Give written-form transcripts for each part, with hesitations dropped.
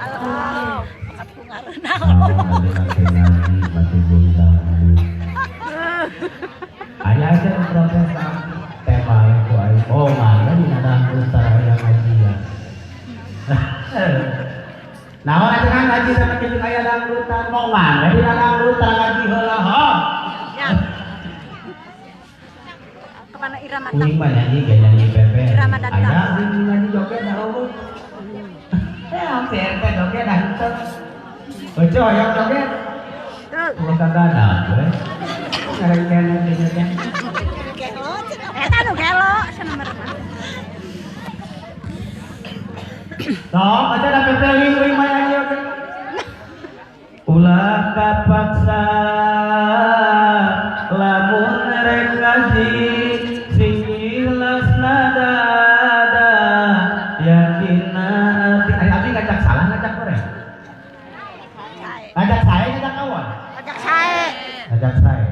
Allah. Kapungareuna. Mati bintang. Aya aja nu protes tema ku aing. Oh, mana dina dangdut aya ngajian. Naon aja kan ngaji sama kitu aya dangdutan, mau mana dina dangdutan ngaji heula, ho. Ya. Kemana irama Kuing mah nyanyi ge nyanyi pepe. Irama datang. Aya kuing nyanyi joget da eueuh. Eh, si RT joget dah henteu. Ojo hoyong joget. Tuh. Ulah kagana we. Ngareng kene jogetnya. Eta nu gelo cenah mah. Sok, aja da pepeling kuing mah nyanyi oge. Ulah kapaksa lamun rek ngaji sing ikhlas nadada yakin ati. Ari abdi ngajak salah ngajak goreng? Ngajak saya ngajak kawan? Ngajak sae. Ngajak saya.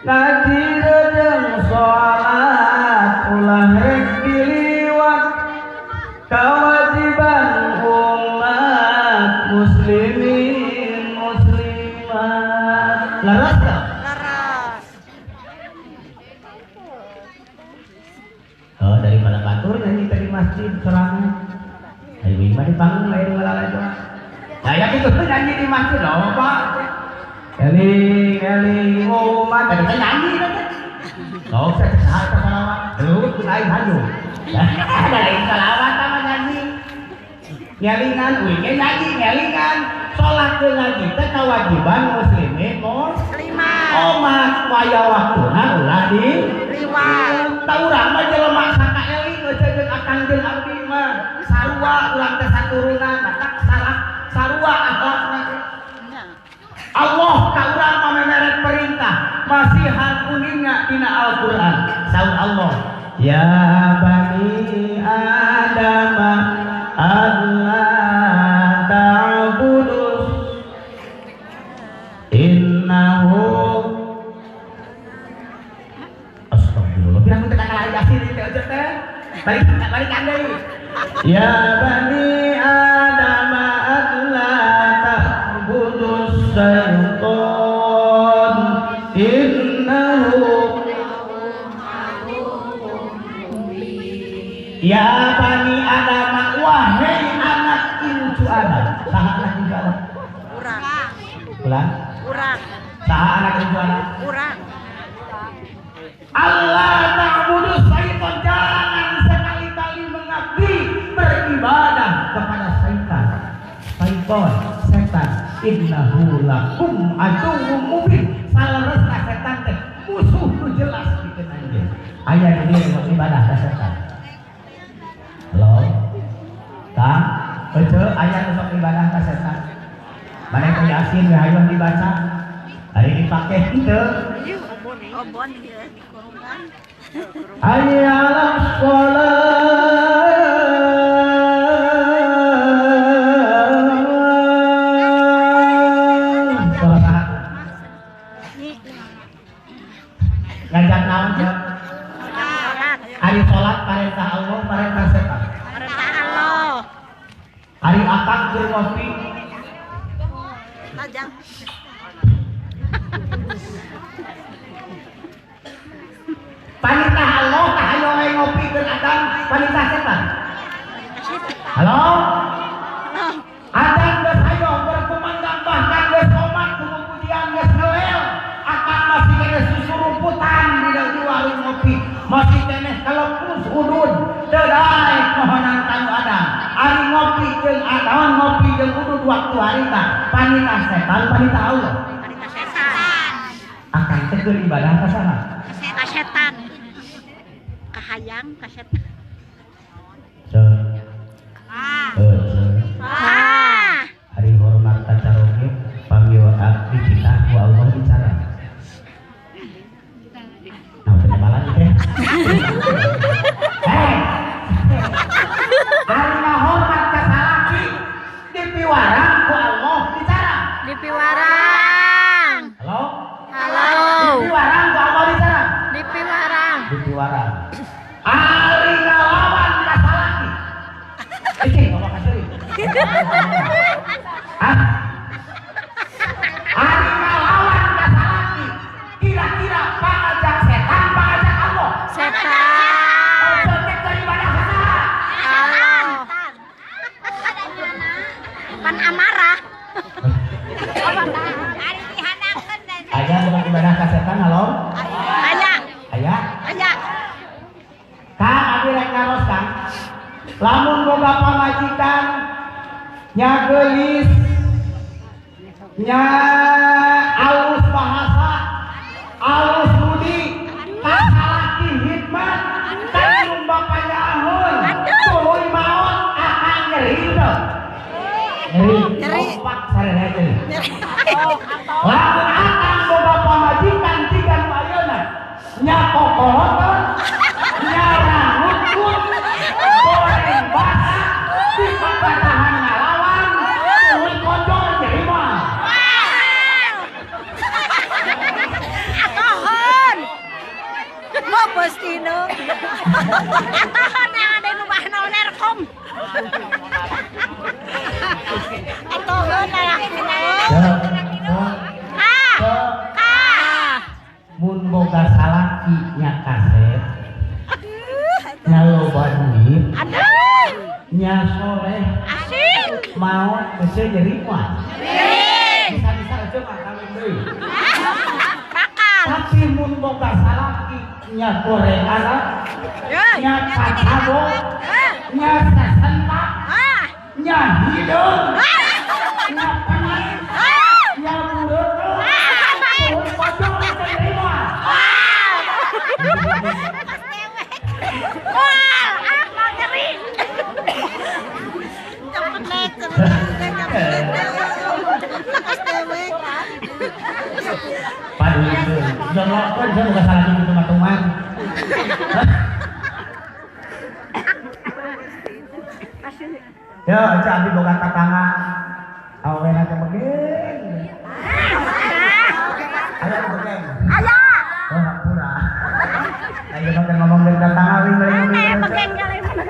Ngaji jeung sholat ulah rek diliwat kewajiban umat muslimin muslimat. Leres teu? Leres. Oh, daripada batur nyanyi tadi masjid sorangan. Ayo mah di panggung lain ngalalajo. Nah, ya gitu nyanyi di masjid loh, Pak. Eling eling umat ada teh nyanyi teh. Sok saya saha teh salawat. Leuwih ku aing hayu. Da lain salawat mah nyanyi. Ngelingan uing ge nyanyi ngelingan. Salat teu ngaji teh kewajiban muslimin Muslimat. Omat waya waktuna ulah di Liwat. Tah urang mah jelema sakaeling eueuh jeung akang jeung abdi mah sarua urang teh saturunan matak salah sarua akhlakna. Nya. Allah ka urang mah memeret perintah masihan uninga dina Al-Qur'an. Saur Allah, ya bani Adam alla ta'budu innahu. Astagfirullah. Pirang teh kakak yasin teh aja teh. Balik balikan deui. Ya bani Adam alla ta'budu syaitan innahu. Ya bani Adam, wahai anak incu Adam. Saha anak incu Adam? Urang. Ulang. Urang. Saha anak incu Adam? Urang. Allah ta'budu syaitan, jangan sekali-kali mengabdi beribadah kepada syaitan. Syaitan, setan, innahu lakum aduwwum mubin. Saleresna setan teh musuh nu jelas pikeun anjeun. Aya di dieu nu ibadah ka setan. Halo? Kang, ece aya nu sok ibadah ka setan. Maneh teh Yasin we hayang dibaca. Hari dipake henteu. Obon ieu di kurungan. Hayya 'alas shalah. Salat. Nyi. Ngajak naon Ceu? Salat. Ari salat parentah Allah, parentah setan. Perintah Allah. Ari akang keur ngopi, Tajam. panitah Allah tah hayo we ngopi keur adan panitah setan. Halo? Adan geus hayo berkumandang bahkan geus komat kumu pujian geus ngelel. Akang masih keneh susurumputan di warung ngopi, masih keneh kalekus udud. Teu daek mohonan kanu adan. Ari ngopi jeung adan ngopi jeung udud waktu harita panitah setan panitah Allah. Perintah setan. Akang teh keur ibadah ka saha? Ka setan. Kahayang ka setan. Ceu. Ah. Ceu. Ah. Hari hormat ka caroge pamiwa abdi kita ku Allah bicara. Nah, penyebalan teh. Hei. Ari hormat ka salaki dipiwarang ku Allah bicara. Dipiwarang. Halo? Halo. Dipiwarang ku Allah bicara. Dipiwarang. Dipiwarang. Ari ngalawan ka salaki. Icing ngomong ka seuri. Ah, ari ngalawan ka salaki, kira-kira pangajak setan, pangajak Allah? Setan. Objektif daripada saha? Allah. Pan amarah. Aya bukan ibadah ka setan, halo? Aya. Aya. Aya. Kang, abi rek naros, Kang. Lamun boga pamajikan nya geulis, nya alus bahasa, alus budi, ka salaki hikmat, ka indung bapa nyaahun, tuluy maot, akan nyeri teu? Nyeri. Nyeri. Kompak sarere nyeri. Lamun akang boga pamajikan jiga nu ayeuna, nya kokolotot, nya rangutut, goreng basa, dipapatahan ngalawan, tuluy kocor, nyeri mah? Atohon. Mau Bostino. Atohon yang ada di rumah Nerkom. Atohon lah. Ka. Ka. Mun boga salaki nya kasep, nya loba duit, Aduh. nya soleh, Asik. maot, geus nyeri mah? Nyeri. Bisa-bisa aja mah kawin deui. Bakal. Tapi mun boga salaki nya goreng anak, nya kacabok, nya sasentak, nya hideung, nya penyit, nya bureuteuh, tuluy kocor, nyeri mah? Wah, ah, mau nyeri. Cepet nek, cepet nek. Lekas dewek. Paduh itu, jonglokeun saya boga salaki kitu mah tuman. Yo, Ece, abdi boga tatangga. Awena teh begeng. Aya nu begeng. Aya. Oh, hampura. Ayo mah ngomong dari tatangga wing bari Ane ngomong. begeng kali mana.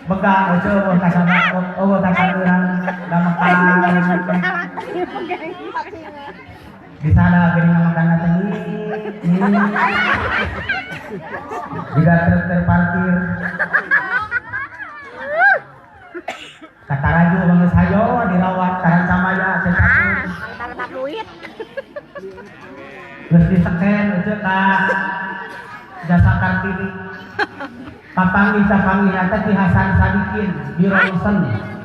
Begang Ece eueuh kasana, eueuh kasaduran da makan. Di sana geuning makan teh ini. Jiga truk terparkir. Kata raju bang sayo dirawat Karancamaya cecak. Ah, duit. Geus diseken Ece ka jasa Kartini. Papanggih capanggih teh Ki Hasan Sadikin di rongsen.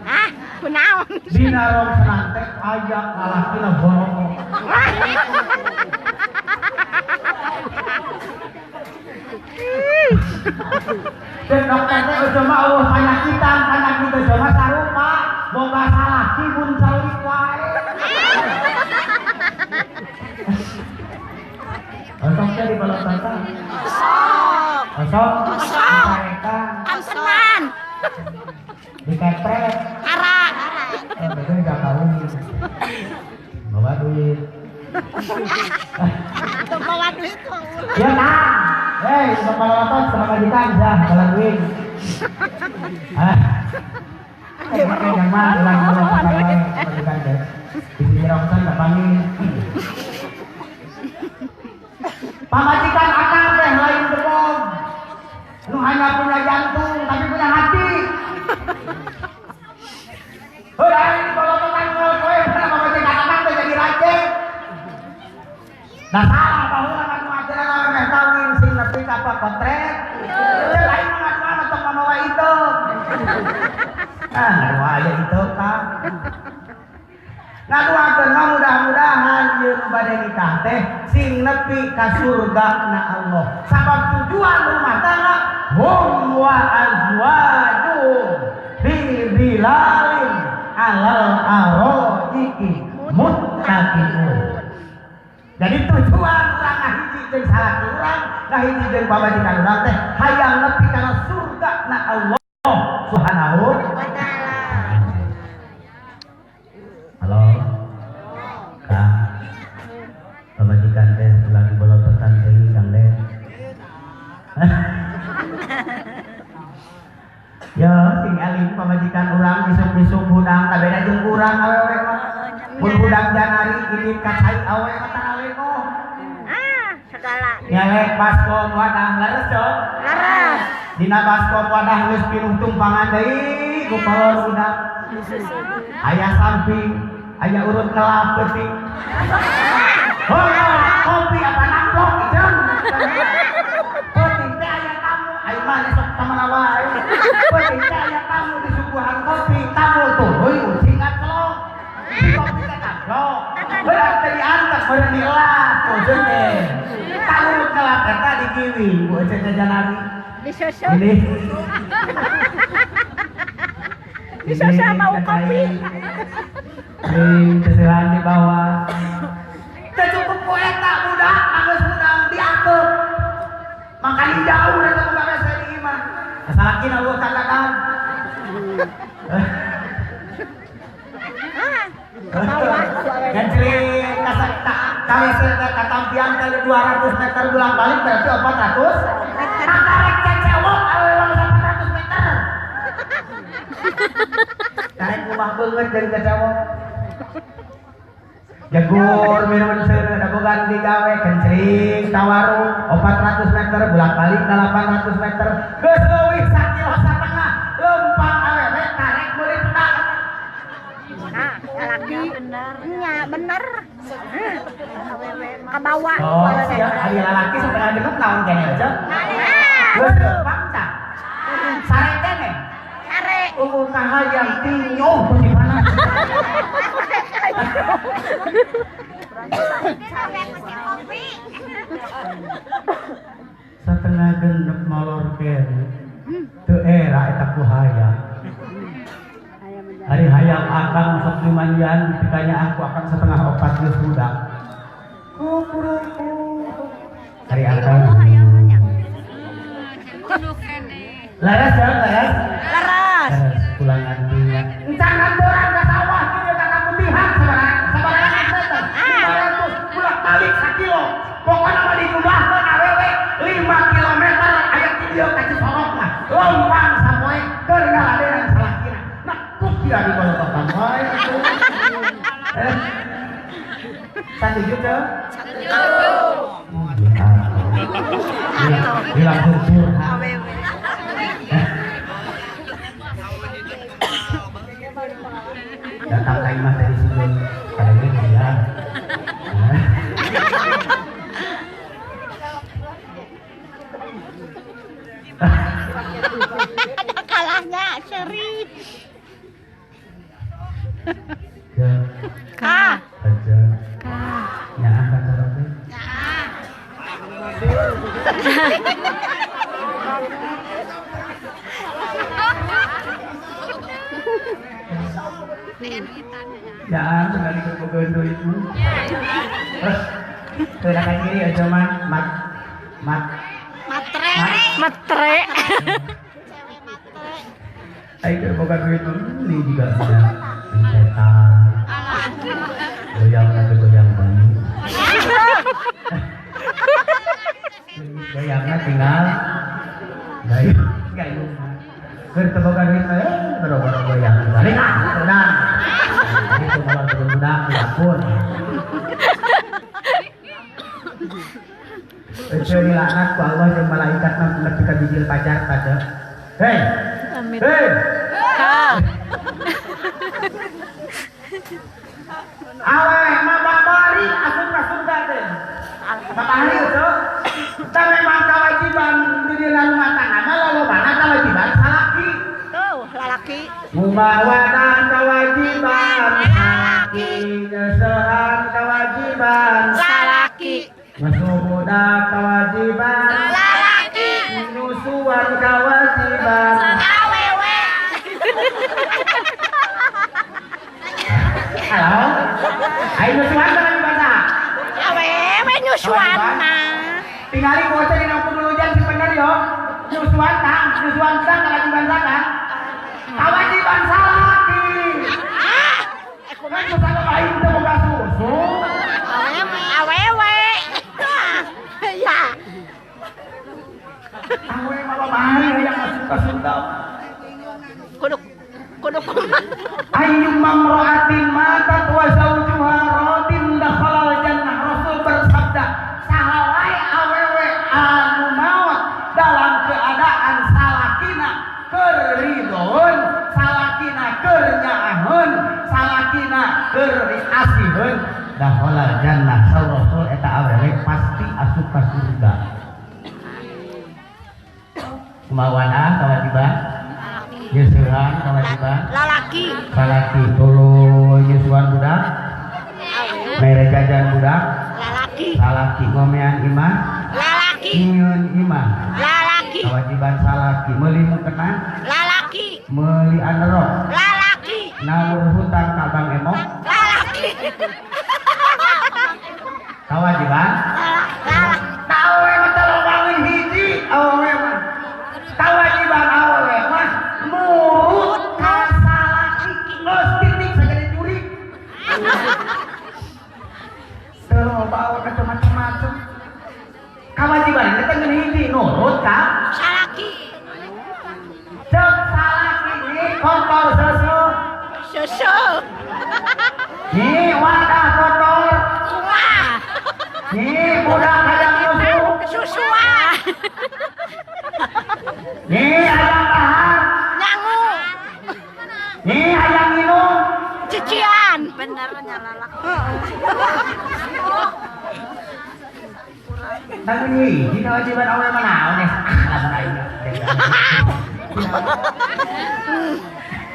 Ah, kunaon? Dina rongsenan teh aya lalakina boroko. Dan dokter teh Ece mah eueuh panyakitan, panyakit Ece mah sarupa, boga salaki mun calik wae. Osok teh di balototan. Osok. Osok. Osok. Dicarekan. Ampenan. Dikepret. Ara. Eh, betul gak kawin. Bawa duit. Bawa duit mah ulah. Ya kan. Hei, bapak balotot sama majikan ya, bawa duit. Ah. Yang mah ulang-ulang sama majikan deh. Di sini rongsen kepanggil. Pamajikan akang teh lain gebog. Nu hanya punya jantung tapi punya hati. Heuh, aing balototan kowe mana pamajikan akang teh jadi raja. Nah, salah baheula kan nu ajaran meh kawin sing nepi ka pakotret. Teu lain mah ngaduan tong mamawa itu. Ah, ngaduan aya itu ka. Ngaduakeun mah mudah-mudahan ieu nu bade nikah teh sing nepi ka surga na Allah. Sabab tujuan rumah tangga hum wa azwajuhum fi zilalin alal araiki muttaqiun. Jadi tujuan urang ngahiji jeung salaki urang, ngahiji jeung pamajikan urang teh hayang nepi kana surga na Allah Subhanahu wa taala. Halo. Kang. Pamajikan teh lagi bolototan teuing Kang Den. Ya, sing alim pamajikan urang. hudang isuk-isuk hudang tak beda jeung urang awewe mah. Mun hudang janari ini ka cai awewe mah taralego. Ah, segala. Nyelek baskom wadah leres cok. Leres. Dina baskom wadah geus pinuh tumpangan deui ku kolor hudang. Aya samping, aya urut kelap peuting. Oh, kopi apa namplok ijeun. Peuting teh aya tamu, ayo mah sok ka mana wae. Peuting teh aya tamu disuguhan kopi, tamu tuluy ucing ngacelok. Si kopi teh kaplok. Beurang teh diantar, beurang dielap ku eceun teh. Tah urut kelap eta dikiwi ku eceun teh janari. Disusun. Ini. Disusun mau kopi. Ini seselan di bawah. Teu cukup ku eta budak, geus hudang diangkep. Makanya jauh eta budak saya di imah. Salakina eueuh katakan. Ah, ke bawah ku awewe. Gancling ka katampian kali 200 meter bolak-balik berarti 400 Meter. Maka rek cecewok awewe 400 meter. Karek rumah beungeut jeung cecewok. Jagur minum seuneu dabogan digawe kencring ka warung 400 meter bolak-balik 800 meter geus leuwih sakilo satengah leumpang awewe karek meuli pedak. Ah, lalaki. Nya bener. Ke bawah. Oh, sia ari lalaki setengah genep naon keneh aja. Ah, Geus leumpang tah. Sare keneh. Sare. Unggul kahayang tinyoh di mana. Setengah genep molor kene. Teu era eta ku hayang. Hari hayang akang sok dimanjaan dipikanya aku akang setengah opat geus budak. Hari akang. Leres ya, leres. Leres. Leres pulang nantinya. Encan kantoran ka sawah kieu ka kaputihan sabaraha meter. 500 bolak-balik sakilo. Pokona mah dijumlahkeun awewe 5 kilometer aya ti dieu ka Cisorok mah. Leumpang sapoe keur ngaladenan salakina. Nakut dia di bolotokan wae atuh. Satuju teu? Satuju. Hilang curhat. Datang ke imah dari sini, pada ini ya. Ada kalahnya, seri. Ke Ka. aja. Nyaah kan sorotnya? Jangan tinggal ikut bogoin duitmu. Terus, tindakan kiri ya cuman mat mat Matre. Matre. Ayo boga duit ini juga sudah mencetak. Goyang nanti goyang banget. Goyangnya tinggal gayung gayung. Keur teu boga duit mah boro-boro goyang balik ah udah. Itu malah turun budak ya ampun. Ece dilaknat ku Allah jeung malaikat mah nepi ka bijil pajar pada. Hei. Amin. Hei. Ka. Awewe mah babari asup ka surga teh. Babari itu tah memang kewajiban di dina rumah tangga mah lolobana kewajiban salaki. Tuh, lalaki. Rumah wadah kewajiban salaki, nyesehan kewajiban Lalaki. Ngasuh budak kewajiban Lalaki. Nyusuan kewajiban Awewe. Halo? Ayo nyusuan kewajiban saha? Awewe nyusuan mah. Tingali ku oce dina hujan si bener yo. Nyusuan kang, nyusuan kang kewajiban saha kang? Kewajiban salaki. Ah, Kan nyusuan aing teu boga susu. Awewe. Ya. Awewe mah babari hayang asup ka surga. Kudu kudu kumaha. Ayyuma imra'atin matat wa zawjuha radin dakhalal jannah. Rasul bersabda, saha wae awewe anu maot dalam keadaan salakina keur ridhoeun, salakina keur nyaaheun, salakina keur asiheun, dakhalal jannah. Saur Rasul eta awewe pasti asup ka surga. Kumaha kewajiban? Nyeusehan kewajiban? Lalaki. Salaki tuluy nyusuan budak, mere jajan budak, Lalaki. Salaki ngomean imah, Lalaki. Nyieun imah, Lalaki. Kewajiban salaki meuli mukena, Lalaki. Meuli anerok, Lalaki. Naur hutang ka Bang Emok, Lalaki. Kewajiban Lalaki. Awewe mah teu loba hiji awewe mah. Kewajiban awewe mah nurut ka salaki, geus titik, sagede jurig. Teu loba awewe teh macem-macem. Kewajiban eta ngeun hiji, nurut ka Salaki. Cek salaki nih kotor seuseuh. Susu. Nih wadah kotor. Kuah. Nih budak hayang nyusu. Susuan. Nih hayang dahar. Nyangu. Nih hayang minum. Cucian. Bener nyalalak. Tapi hiji kewajiban awewe mah naon eh? Ah, lamun aing.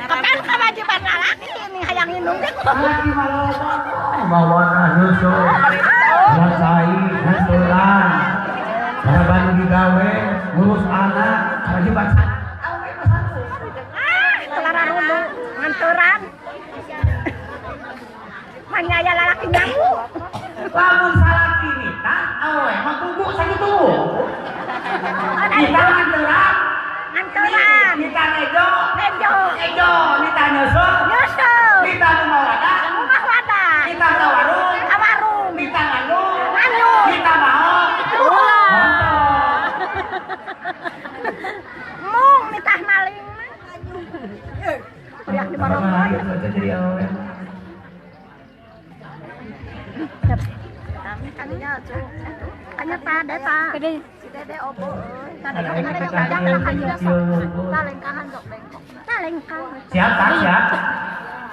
Kapan kewajiban lalaki ini hayang minum kan? Salaki mah loba. Mawana nyusu. Wasai, nganturan. Para digawe, ngurus anak, kewajiban awewe mah satu. Ah, kelaran dulu nganturan. Manyaya lalaki nyangu. Lamun salaki nitah, awewe mah tunggu sakitu. Nitah nganturan, Nganturan. Nitah nejo, Nejo. Nejo, nitah nyusu, Nyusu. Nitah rumah wadah, Rumah wadah. Nitah ka warung, Ka warung. Nitah ngandung, Ngandung. Nitah maok. Wah. Mung nitah maling mah. Teriak di barong. Jadi awewe. Kaninya tuh. Kanya pada ta. Si Dede obo euy. Tadi kadang kadang sok. Talengkahan sok bengkok. Talengkah. Siap, tak siap.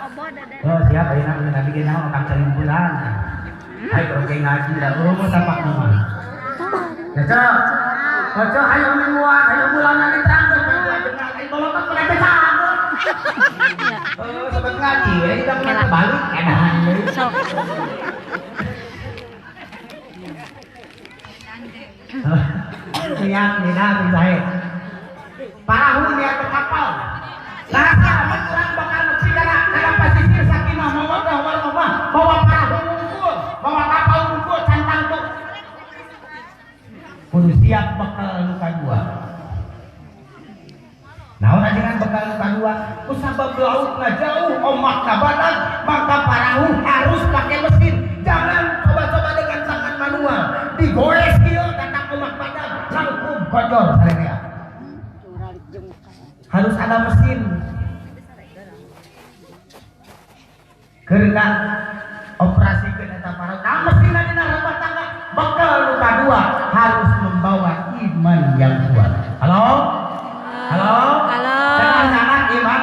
Obo Dede. Oh, siap ayeuna bener nabi ge naon kang calimpuran. Ayo kalau kayak ngaji dah, oh tapak mah. Cocok. Cocok ayo mingguan, ayo bulanan diterangkeun poe ajengan, ayo bolotot kudu teh sahageun. Oh, sobat ngaji we kita mah balik edahan deui. Sok. Niat nina sae. Parahu niat ke kapal. Nah, amun urang bakal nepi kana pasisir sakinah mawaddah warahmah, bawa parahu wungkul, bawa kapal wungkul cantang tuh. Kudu siap bekal nu kadua. Naon ajengan bekal nu kadua? Kusabab lautna jauh, ombakna badag, maka parahu harus pakai mesin. Jangan coba-coba dengan tangan manual. Digoes kieu datang ombak badag, cangkum kojor sarerea. Harus ada mesin. Karena operasi ke eta parahu. Nah, mesin dina rumah tangga bekal nu kadua harus membawa iman yang kuat. Halo? Halo? Halo. Jangan-jangan iman